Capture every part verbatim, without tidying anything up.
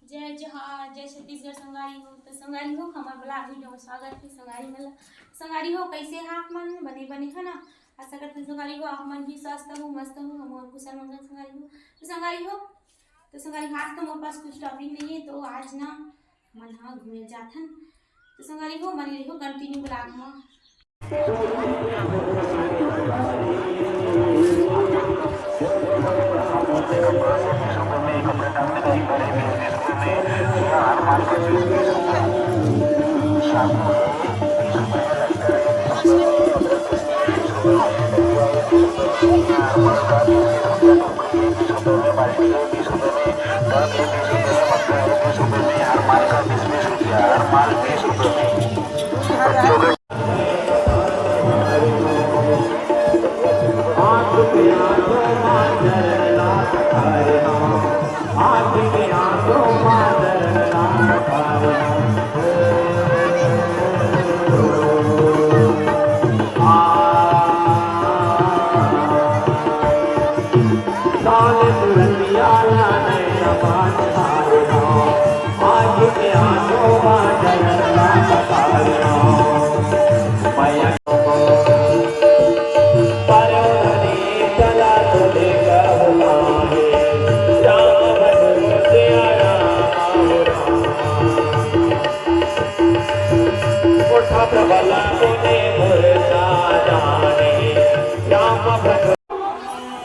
जय जोहार, जय छत्तीसगढ़ संगवारी हो। तो संगवारी हो, हमर vlog video में स्वागत है। संगवारी मन, संगवारी हो, कैसे हैं आप मन? बने बने है ना? आशा करते हैं संगवारी हो, आप मन भी स्वस्थ हो, मस्त हो, हम और कुशल मंगल संगवारी हो। तो संगवारी हो, तो संगवारी हो, आज तो मोर पास कुछ topic नहीं है, तो आज ना मन हा घूमे जाथन। तो संगवारी हो, बने रहियो continue vlog में।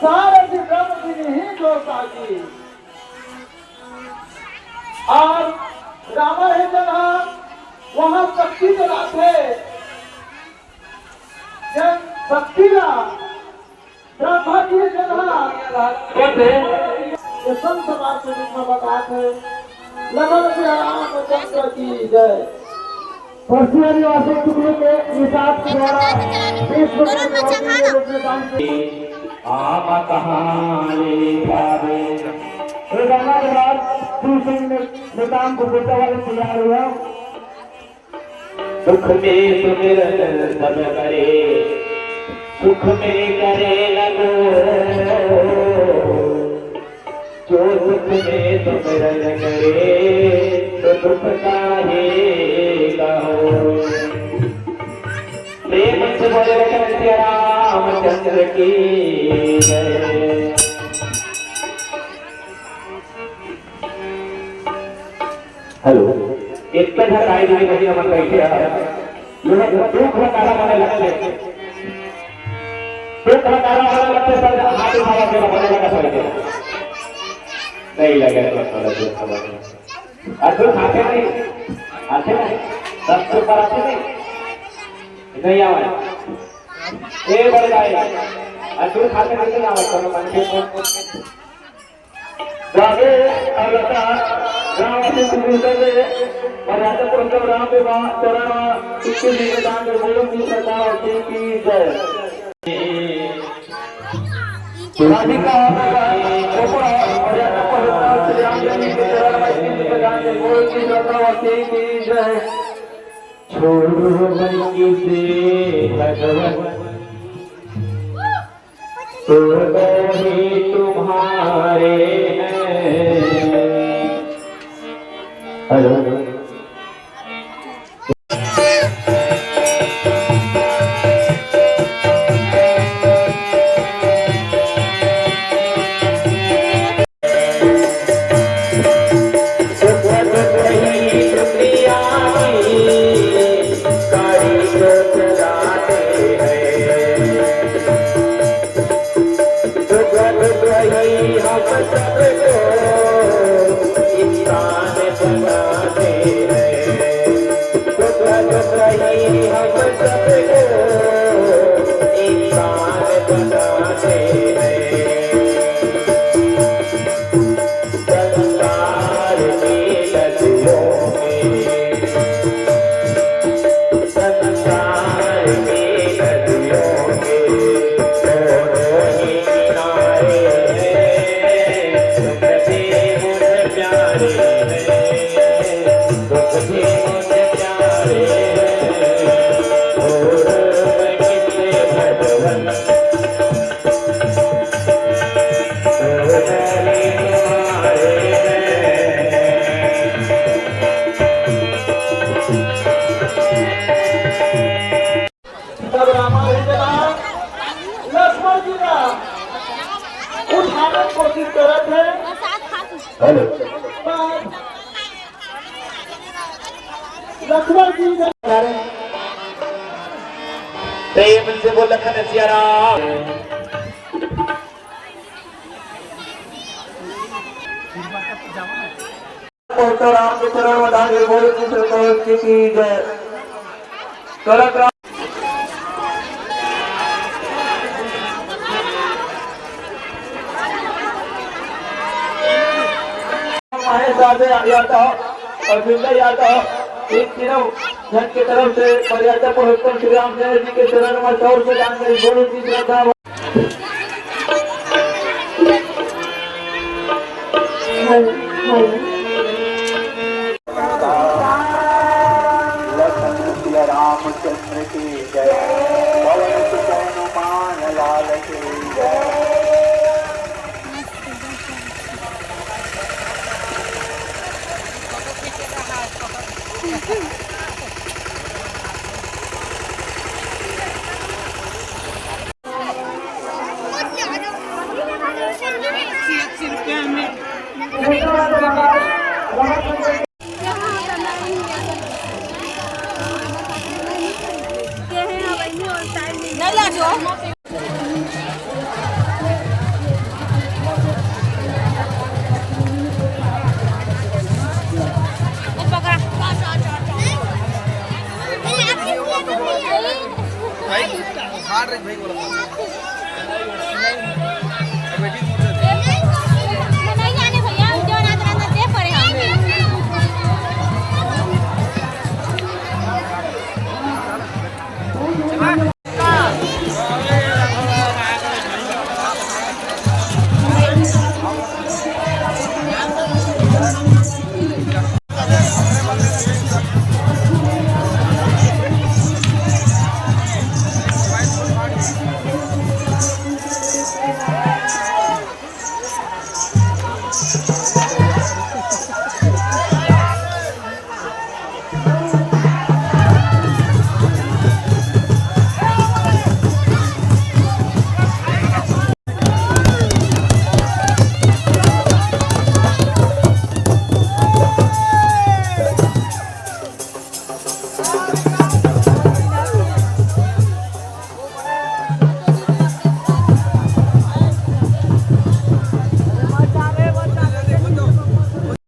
सारे विक्रम विधि ही जो साजी। और रावण हे जगह वहाँ शक्ति जलाथे, जब शक्ति ला ब्रह्मा जी हे जगह ये संत समाज के रूप में बताथे। लगन से रामचंद्र की जय। पश्चिम आदिवासी टुकड़ों के निषाद द्वारा विश्व के प्रवासी के रूप में दान किया। आमा कहाँ ले जावे। ये गाना के बाद श्री सिंह ने, नितान को बोलने वाले तैयार हुआ। सुख में सुमिरन सब करे, सुख में करे लगो। जो सुख में सुमिरन करे, तो दुख काहे कहो। प्रेम से बोले कनैया रामचंद्र की जय। हेलो, एक तो घर आई नहीं, कहीं हमर बैठे हैं। ये दुख लगा मने लगते, दुख लगा मने लगते, सब हाथ उठावा के मने लगा सब। नहीं लगे तो थोड़ा दुख लगा। और दुख आते नहीं, आते नहीं, सब दुख पर आते नहीं, नहीं आवे। ए बड़े भाई, और दुख आते नहीं आवे, कोनो मनखे को। गावे अवलता राम सिंह गुरुदेव ने, और राजा पुरुषोत्तम राम विवाह चरण इक्कीस निवेदन में बोलो की सरकार की जय। राधिका चोपड़ा और राजा पुरुषोत्तम श्री राम जी के चरण में इक्कीस निवेदन में बोलो की सरकार की जय। छोड़ो मैं किसे भगवत तो ही तुम्हारे हैं। हेलो। प्रेम से बोल लखन सिया राम। राम के चरण में धागे बोल की जय। करत राम महेश यादव, यादव और बिरला यादव, इन तीनों जन के तरफ से मर्यादा पुरुषोत्तम श्री रामचंद्र जी के चरण में सौ रुपये दान करी। बोलो जी श्रद्धा। लखन सिया रामचंद्र की जय। पवन सुत हनुमान लाल की जय।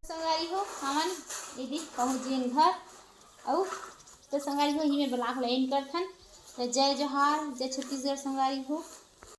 संगवारी हो, हमन एदे पहुँच गेन घर। अउ तो संगवारी हो, इही में vlog ला end करथन। तो जय जोहार, जय छत्तीसगढ़ संगवारी हो।